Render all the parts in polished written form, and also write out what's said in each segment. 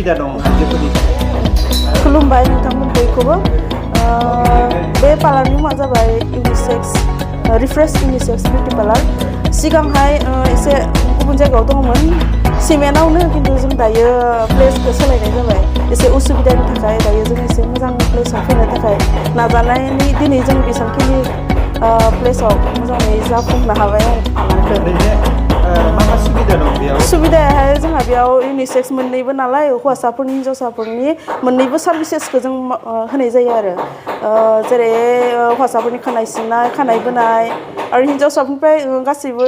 सुबिदा दं आइजोफोरनि थाखाय खुलुमबाय नोंथांमोन बयखौबो बे पार्लारनि मुङा जाबाय इउनिसेक्स रिफ्रेश इउनिसेक्स बिउटि पार्लार सिगांहाय एसे गुबुन जायगायाव दङमोन सिमेन्टआवनो खिन्थु जों दायो प्लेसखौ सोलायनाय जाबाय एसे उसुबिदानि थाखाय दायो जों एसे मोजां प्लेसआव फैनो थाखाय नाजानायनि दिनै जों बेसेबांखिनि प्लेसआव मोजाङै जाफुंनो हाबाय मा सुबिदा दं बेयाव सुबिदायाहाय जोंहा बेयाव इउनिसेक्स मोननैबो नालाय हौवासाफोरनि हिन्जावसाफोरनि मोननैबो सार्भिसेसखौ जों होनाय जायो आरो जेरै हौवासाफोरनि खानाय सिननाय खानाय बोनाय आरो हिन्जावसाफोरनिफ्राय गासैबो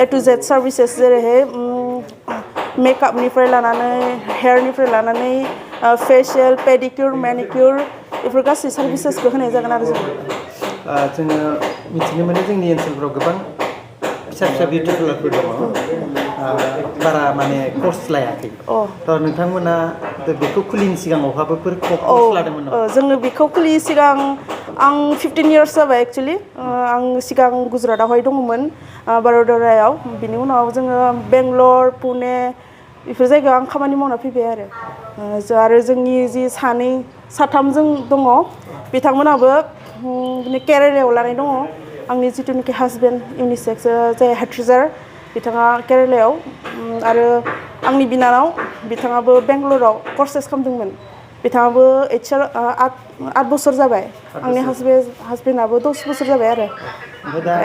ए टु जेड सार्भिसेस जेरैहाय मेकआपनिफ्राय लानानै हेयारनिफ्राय लानानै फेसियेल पेडिकिउर मेनिकिउर बेफोर गासै सार्भिसेसखौ होनाय जागोन आरो जोङो मिथिनो मोनो जोंनि ओनसोलफोराव गोबां फिसा फिसा बिउटि पार्लारफोर दङ बारा माने कर्स लायाखै थ' नोंथांमोना बेखौ खुलिनि सिगां बहाबाफोर कर्स लादोंमोन नामा जोङो बेखौ खुलियै सिगां आं 15 इयार्स जाबाय एक्सुवेलि आं सिगां गुजरातआवहाय दङमोन बड'दरायाव बिनि उनाव जोङो बेंगलर पुने बेफोर जायगायाव आं खामानि मावना फैबाय आरो जोंनि जि साथाम जों दङ बिथांमोनाबो केरेलायाव लानाय दङ आंनि जिथुनाखि हासबेन्ड इउनिसेक्स जाय हेडट्रेजार बिथाङा केरेलायाव आरो आंनि बिनानाव बिथाङाबो बेंगलराव कर्सेस खालामदोंमोन बिथाङाबो आठ बोसोर जाबाय आंनि हासबेन्डआबो 10 बोसोर जाबाय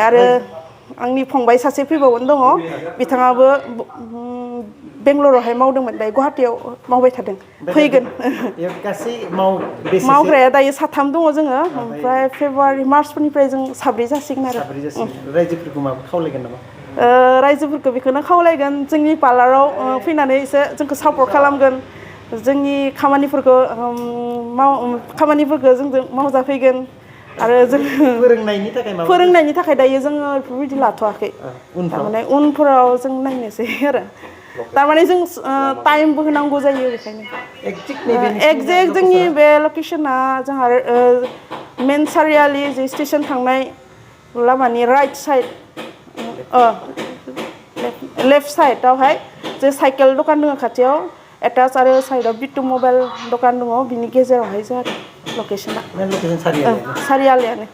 आरो आंनि फंबाय सासे फैबावगोन दङ बिथाङाबो बेंगलरावहाय मावदोंमोन दायो गुवाहाटियाव मावबाय थादों फैगोन मावग्राया दायो साथाम दङ जोङो ओमफ्राय फेब्रुवारि मार्चफोरनिफ्राय जों साब्रै जासिगोन आरो रायजोफोरखौ माबा खावलायगोन नामा रायजोफोरखौ बेखौनो खावलायगोन जोंनि पार्लाराव फैनानै एसे जोंखौ सापर्ट खालामगोन जोंनि खामानिफोरखौ जोंजों मावजाफैगोन आरो जों फोरोंनायनि थाखाय दायो जोङो बेफोरबायदि लाथ'वाखै थारमाने उनफोराव जों नायनोसै आरो थारमाने जों टाइमबो होनांगौ जायो बेखायनो एक्जेक्ट जोंनि बे लकेसना जोंहा मेन सारियालि जे स्टेसन थांनाय लामानि राइट साइड लेफ्ट साइडआवहाय जे साइकेल दखान दङ खाथियाव एटाच आरो साइडआव बिटु मबाइल दखान दङ बिनि गेजेरावहाय जोंहा लकेसना सारियालियानो